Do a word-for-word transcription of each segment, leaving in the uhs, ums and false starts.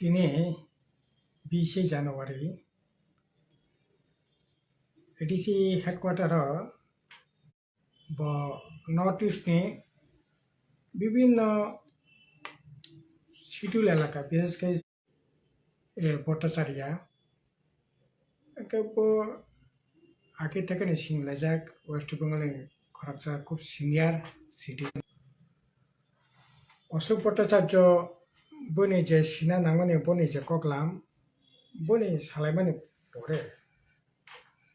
Tini bisi January, A D C headquarter o bo North East ni bibhinno schedule elaka, bises khe, eh, Bhattacharya, hwnkhe bo age thekeno sinilaijak West Bengal ni khoroksa khub senior citizen. Ashok Bhattacharya boni je sina nangmani, boni je koklam, boni salaimani pore,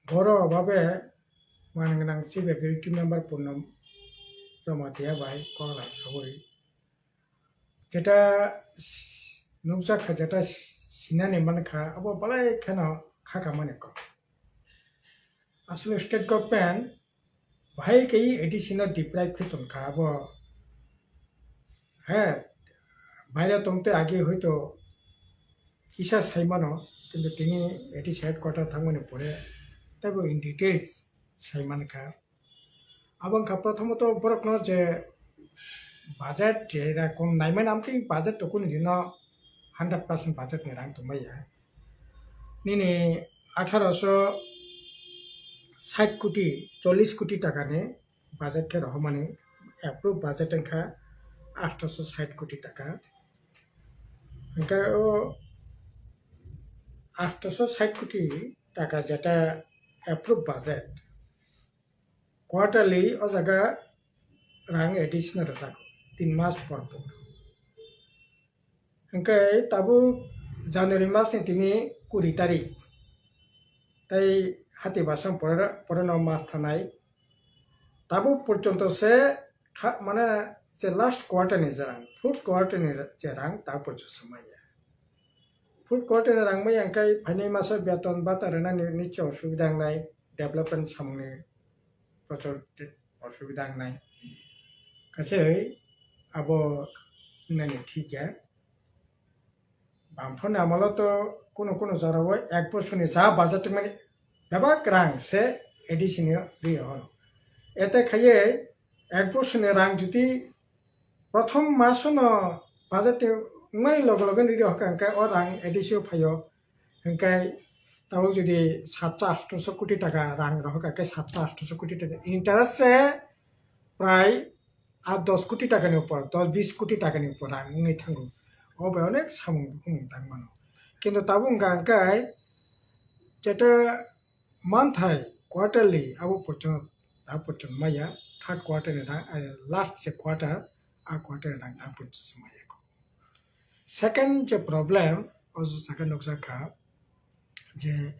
boro babe manwi gwnang chief executive member Purno Jamatia bai koklam sawi, jeta nukjak kha, jeta sinani mankha, abo belai kheno kha kamani kok. Asole state government bahai khe A D C no deprive khe tongkha abo. He, baire tongte age hoito kisa saimano, kintu tini A D C headquarter thangmani pore teibo in details saimankha. Abo wngkha prothomot borokno je budget je rakom naimani, amtwi budget to kunu dino hundred percent budget ni rang tongmaya. Nini atharo so sait koti, chollish koti taka ni budget khe rohormani, approve budget wngkha atharo so sait koti taka. Hwnkhe o atharo so sait koti taka jeta approve budget, quarterly o jaga rang additional rwjago, tin mas por por. Hwnkhe tabuk January mas ni tini kuri tarik, tei hati basang pore, pore no mas thanai. Tabuk porjonto se tha-, mane je last quarter ni je rang, fourth quarter ni je rang, tabuk porjonto se maya. Fourth quarter ni rang maya hwnkhe phainai maso beton bata rwnani niche osubida wngnai, development samungni prochor osubida wngnai. Kaisa abo wngnani thik ya. Bamphorni amolo to kunu kunu jorao ek bosorni ja budget mani bebak rang se A D C ni rio horo. Ete khaiye ek bosorni rang jodi prothom masono budget wngmani loge loge rio hwnkha hwnkhe o rang A D C o phaio. Hwnkhe tabuk jodi satso atso koti taka rang rohor kha, hwnkhe satso atso koti taka interest se prai aa dos koti takani upor, dos bis koti takani upor rang wngwi thango. O bai onek samung bumung tang mano. Kintu tabuk wngkha hwnkhe jeta manthai quarterly abo porjon, abo porjon maya, third quarter ni rang, eh, last je quarter, a quarter ni rang abo porjon se maya. Second je problem, o jaga nukjak kha je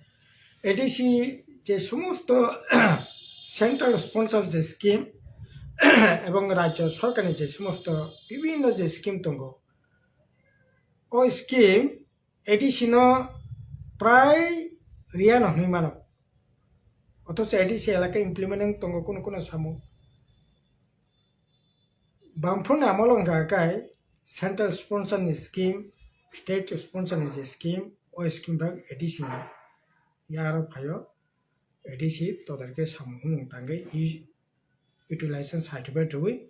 A D C je somosto central sponsor je scheme ebong rajyo sorkarni je somosto bibhinno je scheme tongo, o scheme A D C no prai riya no hwnwi mano, othocho A D C elaka implement wng tongo kunu kunu samung. Bamphorni amolo wngkha khe central sponsor ni scheme, state sponsor ni je scheme, o scheme rok A D C ni yarok phaio, A D C todarke samung humung tangwi i utilization certificate rwui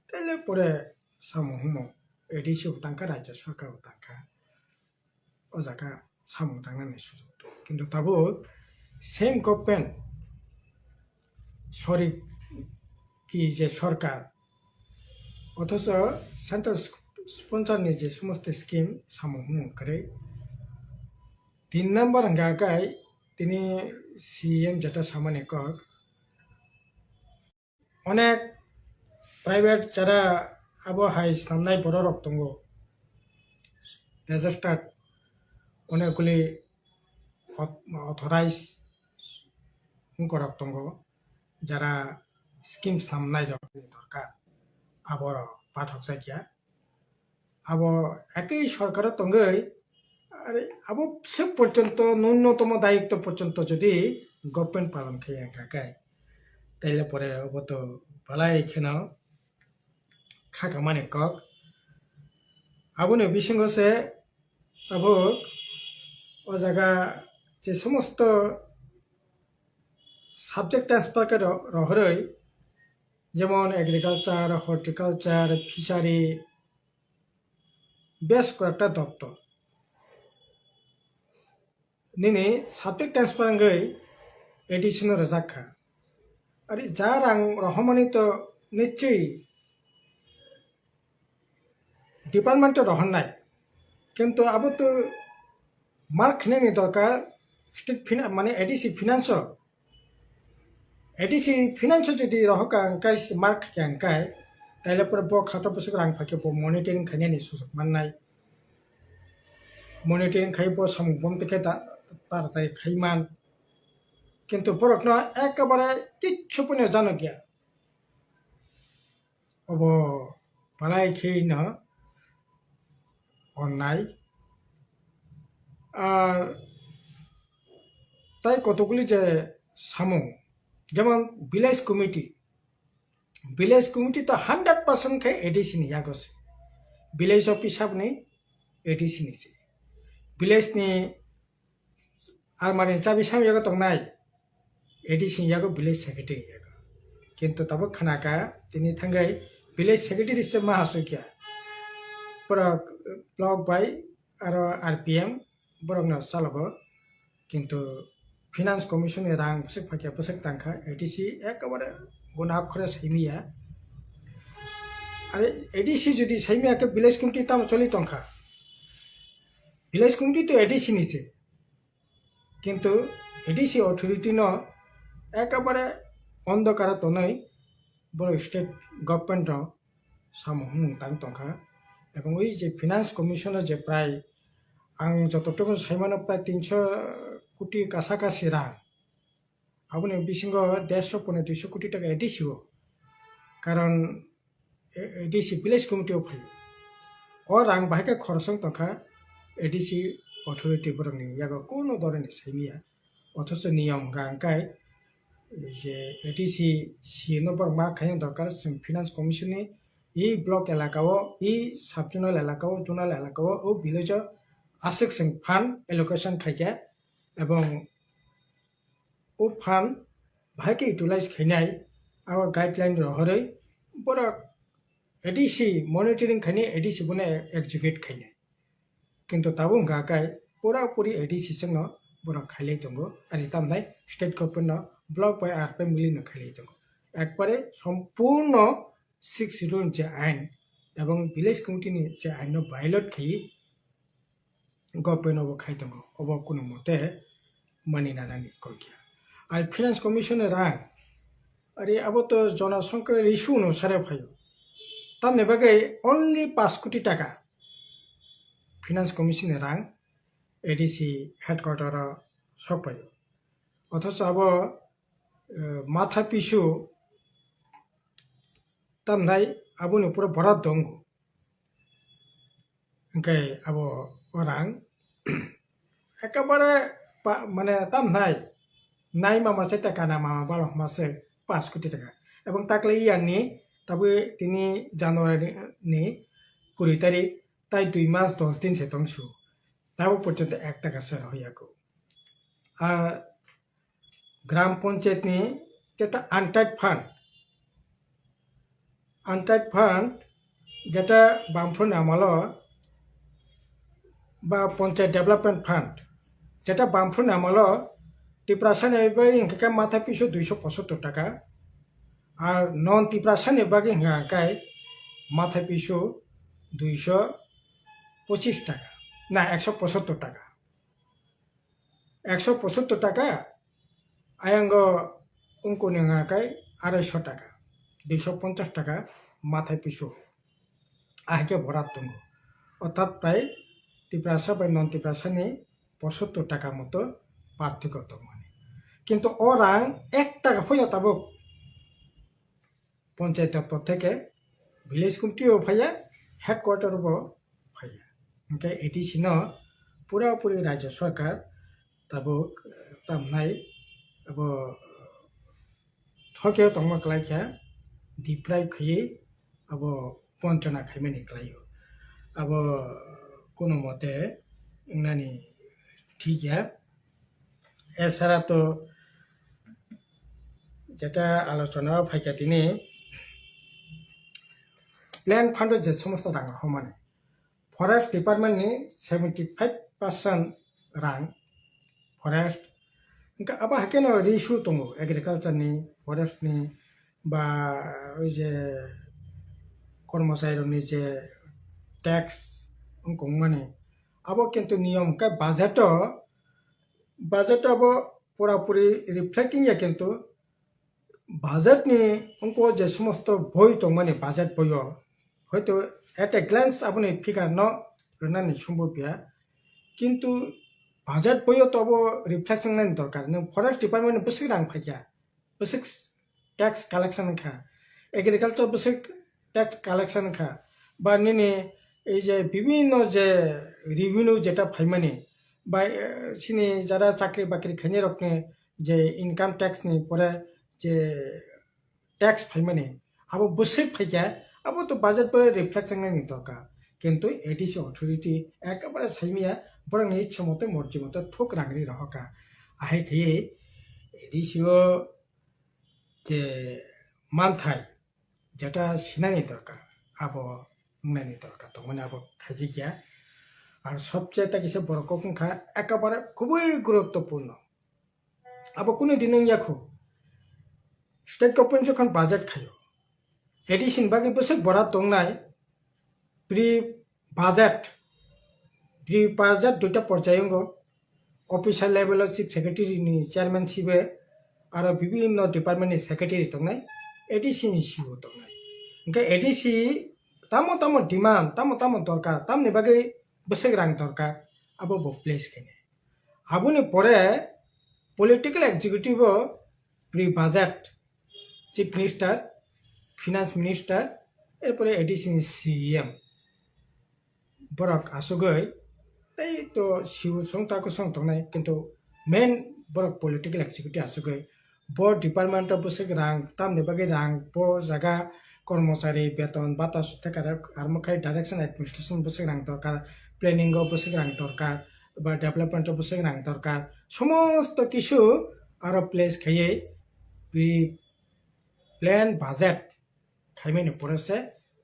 tele pore samung humung A D C bo tangkha, rajya sarkar bo tangkha. O jaga samung tangnani sujuk tongo. Kintu tabuk same government, sorry, ki je sorkar, othocho central sp-, sponsor ni je somosto scheme samung humung kwrwi. Tin number hwnkha khe tini C M jeta samani kok, onek private jara abo hai snamnai borok rok tongo, registered, onek guli auth-, authorized wngkorok tongo, jara scheme snamnai rokni dorkar, abo rok pathok jakya. Abo ekoi sorkaro tongoi, are abo se porjonto nunnotomo dayitto porjonto jodi government palon khe wngkha khe, taile pore obo to belai kheno kha kamani kok. Aboni bisingo se tabuk o jaga je somosto subject transfer khe ro-, rohoroi, jemon agriculture, horticulture, fishery, bes koyekta doptor. nini subject transfer wngwi A D C no rwjak kha. Ari ja rang rohormani to nichwi department o rohornai. Kintu abo to mark khnani dorkar state fina-, mane A D C finance o. A D C finance o jodi rohor ka hwnkhe mark khe hwnkhe, taile pore bo khato bwswk rang phaikhe bo monitoring khainani sujuk mannai. Monitoring khai bo samung bom tei khe da-, taratari khai man. Kintu borokno ekabare kichu phano janokya. Obo palai khe no onnai. Ar tai kotokguli je samung, jemon village committee, village committee to hundred percent khe A D C ni yago se. Village office sab ni A D C ni se. Village ni almari ni chabi sam yago tongnai, A D C ni yago, village secretary ni yago. Kintu tabuk khanaka tini thangwi village secretary se ma asukya. Pura block bai aro R P M borokno chalogo. Kintu finance commission ni rang bwswk phaikha, bwswk tangkha, A D C ekabare guna akhore saimiya. Are A D C jodi saimiya khe village committee tamo choli tongkha? Village committee to A D C ni se. Kintu A D C authority no ekabare ondokara tonwi borok state government no samung hwnwi tang tongkha. Ebong ui je finance commission o je prai ang jototono saimano prai tinso koti kasakasi rang, aboni bisingo dersho pone duiso koti taka A D C o. Karon A D C village committee o phai. O rang bahai khe khorosong tongkha A D C authority borokni yago kuno doroni saimiya. Othocho niyom hwnkha hwnkhe je A D C C no borok ma khaina dorkar, chwng finance commission ni e block elaka o, e sub zonal elaka o, zonal elaka o, o village o aswk chwng fund allocation khaikha, ebong o fund bahai khe utilize khainai, abo guideline rohorwi borok A D C monitoring khainai, A D C bono execute khainai. Kintu tabuk hwnkha khe pura puri A D C chwngno borok khailai tongo, ani tamnai state government no block bai R P M mili no khailai tongo. Ekbare sompurno six schedule ni je ain ebong village committee ni je ain no violate khaiwi government obo khai tongo, obo kunu mote mani nanani koi kya. Ar finance commission ni rang, ari abo to Jona Sankar issue no sare phaio. Tamni bagwi only paanch koti taka finance commission ni rang A D C headquarter o sok phaio. Othocho abo, eh, matha pisu tamnai aboni pura borat tongo. Hwnkhe abo o rang ekabare pa-, mane tamnai nai mama se taka na mama balo hwnma se paanch koti taka. Ebong takle iyani tabuk tini January ni kuri tarik tai dui mas dos din se tongsu. Tabuk porjonto ek taka se rohoryaku. Ar gram panchayat ni jeta untied fund, untied fund jeta Bamphru ni amalo ba panchayat development fund jeta Bamphru ni amalo Tiprasa ni bai hwnkhe khe matha pisu duiso pochattor taka, ar non Tiprasa ni bagwi hwnkha khe matha pisu duiso pochis taka, na, ekso pochattor taka. Ekso pochattor taka, ayango wngkuni hwnkha khe arai so taka, duiso ponchas taka mathai pisu, ahai khe borat tongo. Orthat prai Tiprasa bai non Tiprasa ni pochattor taka moto parthoko tongmani. Kintu o rang ek taka phano tabuk panchayat doptor theke village committee o phaiya, headquarter o bo phaiya. Hwnkhe A D C no pura puri Rajya Sarkar tabuk tamnai abo thokeo tongma kwlaikha, deprive khaiwi abo bonchona khaimani kwlaio. Abo kuno mote wngnani thik ya. Esara to jeta alochona o phaikha tini plan fund o je somosto rang rohormani, forest department ni seventy five percent rang forest. Hwnkhe abo hai kheno ri su tongo agriculture ni, forest ni, ba oi je kormochari rok ni je tax wngkong mani. Abo kintu niyom khe budget o, budget o abo pura puri reflecting ya kintu budget ni wngkho je somosto boi tongmani budget boi o hoito at a glance aboni figure no rwnani sombob ya, kintu budget boi o to abo reflection nani dorkar. Nwng forest department ni bwswk rang phaikha, bwswk tax collection wngkha, agriculture bwswk tax collection wngkha, ba nini ei je bibhinno je revenue jeta phaimani, ba eh, sini jara chakri bakri khainai rokni je income tax ni pore je tax phaimani, abo bwswk phaikha, abo to budget bai reflect wngnani dorkar. Kintu A D C authority ekabare saimaya, borokni ichha mote morji mote thuk rangri rohorkha. Ahai khaiwi A D C o je manthai jeta sinani dorkar, abo wngnani dorkar tongmani abo khaijakya. Ar sobche ta kisa borok kok wngkha ekabare khubui guruttopurno. Abo kunu din wngya kho. State government jokhon budget khaio, A D C ni bagwi bwswk borat tongnai, pre budget, pre budget duita porjai wngo, officer level o chief secretary ni chairman sibe, aro bibhinno department ni secretary tongnai, A D C ni C E O tongnai. Hwnkhe A D C tamo tamo demand, tamo tamo dorkar, tamni bagwi bwswk rang dorkar, abo bo place khainai. Aboni pore political executive o pre budget chief minister, finance minister, erpore A D C ni C E M. Borok asugwi tei to siu song ta kusong tongnai, kintu main borok political executive asugwi bo department o bwswk rang tamni bagwi rang, bo jaga kormochari beton bata sothe karak armo khai direction administration bwswk rang dorkar, planning o bwswk rang dorkar, ba development o bwswk rang dorkar, somosto kisu aro place khaiwi plan budget khaimani pore se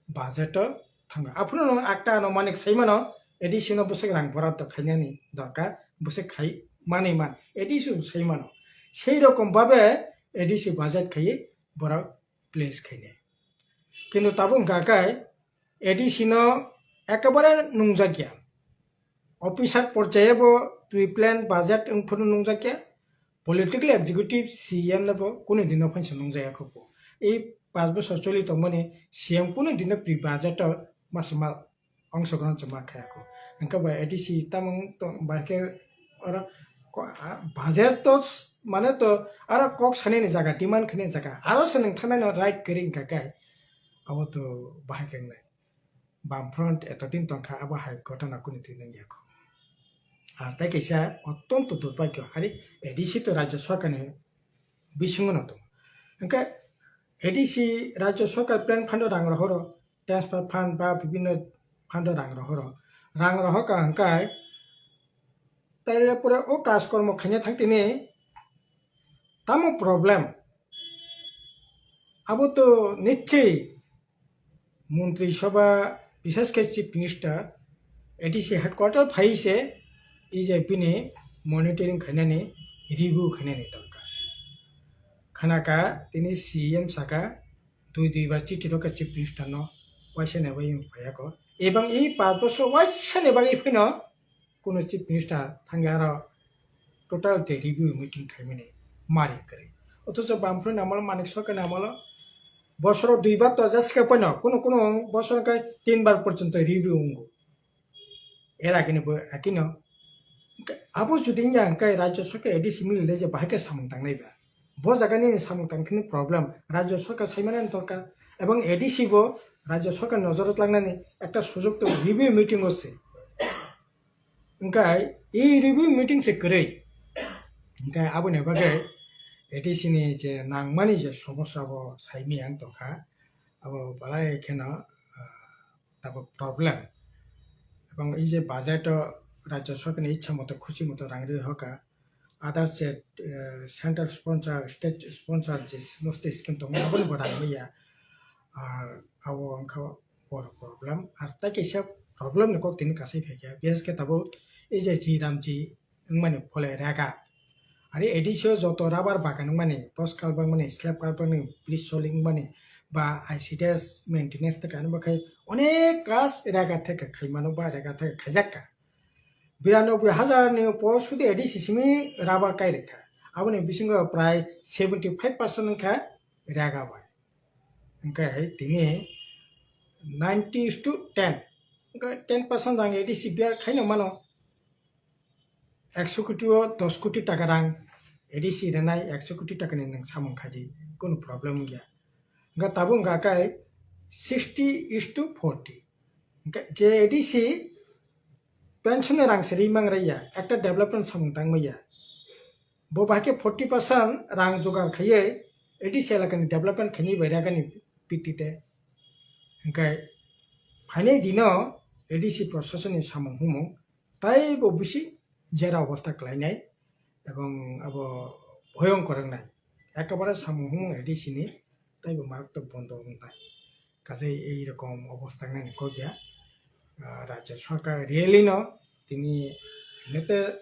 budget o thango. Aphuru no akta ano manik sai mano, A D C no bwswk rang borat khainani dorkar, bwswk khai manwi man, A D C sai mano. Sei rokom babe A D C budget khaiwi borok place khainai. Kintu tabuk hwnkha khe A D C no ekabare nungjakya. Officer porjaya bo pre-plan budget wng phuru nungjakya. Political executive C E M no bo kunu dino phansa nungjaya kho bo. Ei panch bosor choli tongmani C M kunu dino pre-budget o masa ma ongsogrohon chuma khaya kho. Hwnkhe bo A D C tamung tong bai khe oro ko-, a, budget to s-, mane to aro kok sanani jaga, demand khainani jaga, aro se nwng thangnai no right kwrwi wngkha khe abo to bahai khe wngnai. Bamfront etodin tongkha, abo hai ghotona kunu twi nang yakho. Ar tai kaisa ottonto durbhagyo, hari A D C to Rajya Sarkar ni bisingo no tongo. Hwnkhe A D C Rajya Sarkar plan fund o rang rohoro, transfer fund ba bibhinno fund o rang rohoro. Rang rohorkha hwnkhe taile pore o kaj kormo khaina thang tini tamo problem? Abo to nichchoi Montri Sabha, bishesh khe Chief Minister, A D C headquarter phai se, e je bini monitoring khainani, review khainani dorkar. Khanaka tini C M saka, dui dui bar chiti rokha Chief Minister no, waisa ni bagwi phaiya kho. Ebang e panch bosor waisa ni bagwi phino, kuno Chief Minister thangwi aro total je review meeting khaimani mari kwrwi. Othocho Bamfront ni amolo, Manik Sarkar ni amolo bosoro dui bar to jaskha phano, kuno kuno bosoro khe tin bar porjonto review wngo. Era kini bo akino abo jodi wngya hwnkhe Rajya Sarkar A D C milile je bahai khe samung tangnai ba. Bo jaga nini samung tangthani problem Rajya Sarkar saimanani dorkar, ebong A D C bo Rajya Sarkar nojoro tlangnani ekta sujok tongo, review meeting o se. Hwnkhe e review meeting se kwrwi. Hwnkhe aboni bagwi A D C ni je nangmani je somosya bo saimaya wng tongkha, abo belai kheno, ah, tabuk problem. Ebong e je budget o Rajya Sarkar ni ichha moto, khusi moto rang rwi hoka, other je, eh, central sponsor, state sponsor je somosto scheme tongo, aboni bo rang maya. Ah, abo wngkha boro problem. Ar tai kaisa problem ni kok tini kasai phaikha. Bises khe tabuk e je G Ramji wngmani phole rega. Are A D C o joto rubber bagan wngmani, post culvert wngmani, slab culvert wngmani, bridge soling wngmani, ba I C D S maintenance ta kani bakhai onek kas rega theke khaimano ba rega theke khaijakka. Biranobui hajar ni po sudi A D C simi rubber kai rikha. Aboni bisingo prai seventy five percent wngkha rega bai. Hingke tini ninety is to ten. Hingke ten percent rang A D C bear khaino mano. Ekso koti o dos koti taka rang A D C renai ekso koti taka ni nang samung khaidi. Kono problem wngya. Hingke tabuk hingka kai sixty is to forty. Hingke je A D C pension ni rang se ri mang raiya. Ekta development samung tang maya. Bo bahai khe forty percent rang jogar khaiwi A D C elakani development khaini bai ragani P T te. Hingke phainai dino A D C prosasoni samung humung taibo bisi jera obostha khlainai ebong abo bhoyongkor wngnai. Ekebare samung humung A D C ni taibo maratwk bondo wngnai. Kaje ei rokom obostha wngnani kok ya. Ah, Rajya Sarkar really no tini nete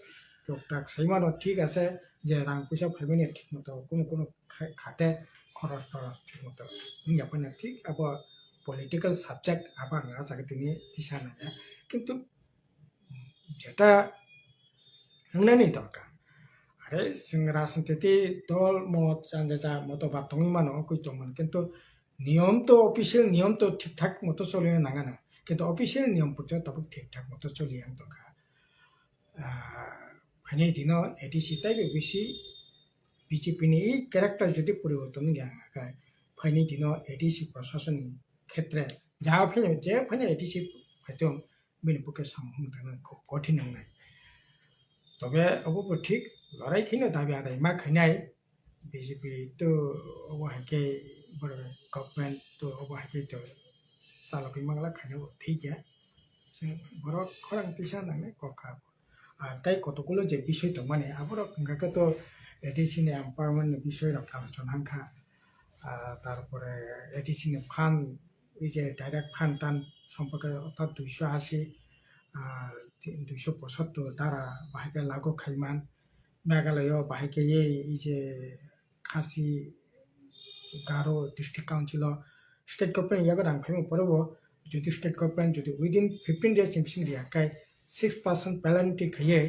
choktak saimano thik ase je rang puisa phaimani thik moto kunu kunu kha-, khate khoros toros thik moto wngya phano thik abo political subject abo ang ah jaga tini tisa naiya. Kintu jeta wngnani dorkar. Are chwng rajniti dol mot janja ja moto ba tongwi mano koi tongmani kintu niyom to official niyom to thik thak moto cholina nangano. Kintu official niyom purjo tabuk thik thak moto choli ang tongkha. Ah, phainai dino A D C taibo bisi B J P ni character jodi poriborton wngya hwnka khe phainai dino A D C prosasoni khetre ja phaino je phaino A D C phaitong bini pokhe samung tangna khub kothin wngnai. Tobe obo bo thik lorai kheno dabi adai ma khainai B J P to obo hai khe borok government to obo hai khe to chalogwi mangla khainai bo thik ya. Chwng borok khorang tisa nangnai kok kha. Ah, tei kotokulo je bisoi tongmani aborok hwnka khe to A D C ni empowerment ni bisoi rok alochona wngkha. Ah, tarpore A D C ni fund, ei je direct fund tan somporke orthat duiso asi, ah, duiso pochattor dara bahai khe lagu khaiman. Meghalaya o bahai khe ei, ei je Khasi Garo District Council o state government yago rang phaima pore bo jodi state government jodi within fifteen days ni bising riya khai six percent penalty khaiye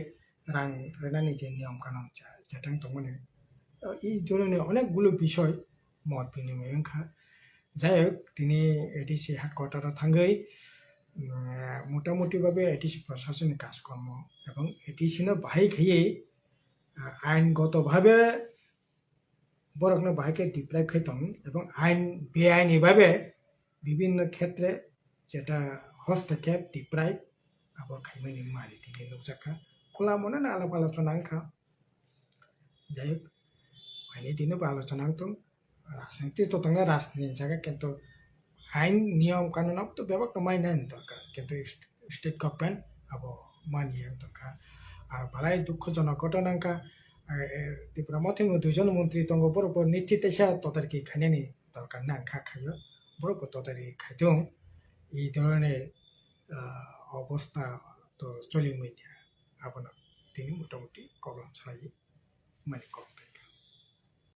rang rwnani je niyom kanon ja-, jatang tongmani. I dhoroner onek gulo bisoi mot binimoi wngkha. Jai hok, tini A D C headquarter o thangwi, mm, motamuti babe A D C prosasoni kajkormo ebong A D C no bahai khaiwi, ah, ain goto babe borokno bahai khe deprive khai tong ebong ain beaini babe bibinno khetre jeta hostokhep deprive abo khaimani mari tini nukjakha. Khula monano alap alochona wngkha. Jai hok, phaini tini bo alochona wng tong. Rajniti to tongnai rajniti jaga, kintu ain niyom kanun abo to bebak no mai nai dorkar, kintu st-, state government abo mani yang dorkar. Ar balai dukhojonok ghotona wngkha, eh, eh, Tipra Mothani duijon montri tongo, borok bo nischit teisa todarki khainani dorkar na wngkha khaio, borok bo todarki khaitong. Ei dhoroner, ah, obostha to choli manya, abono tini motamuti koklom salai mani kok.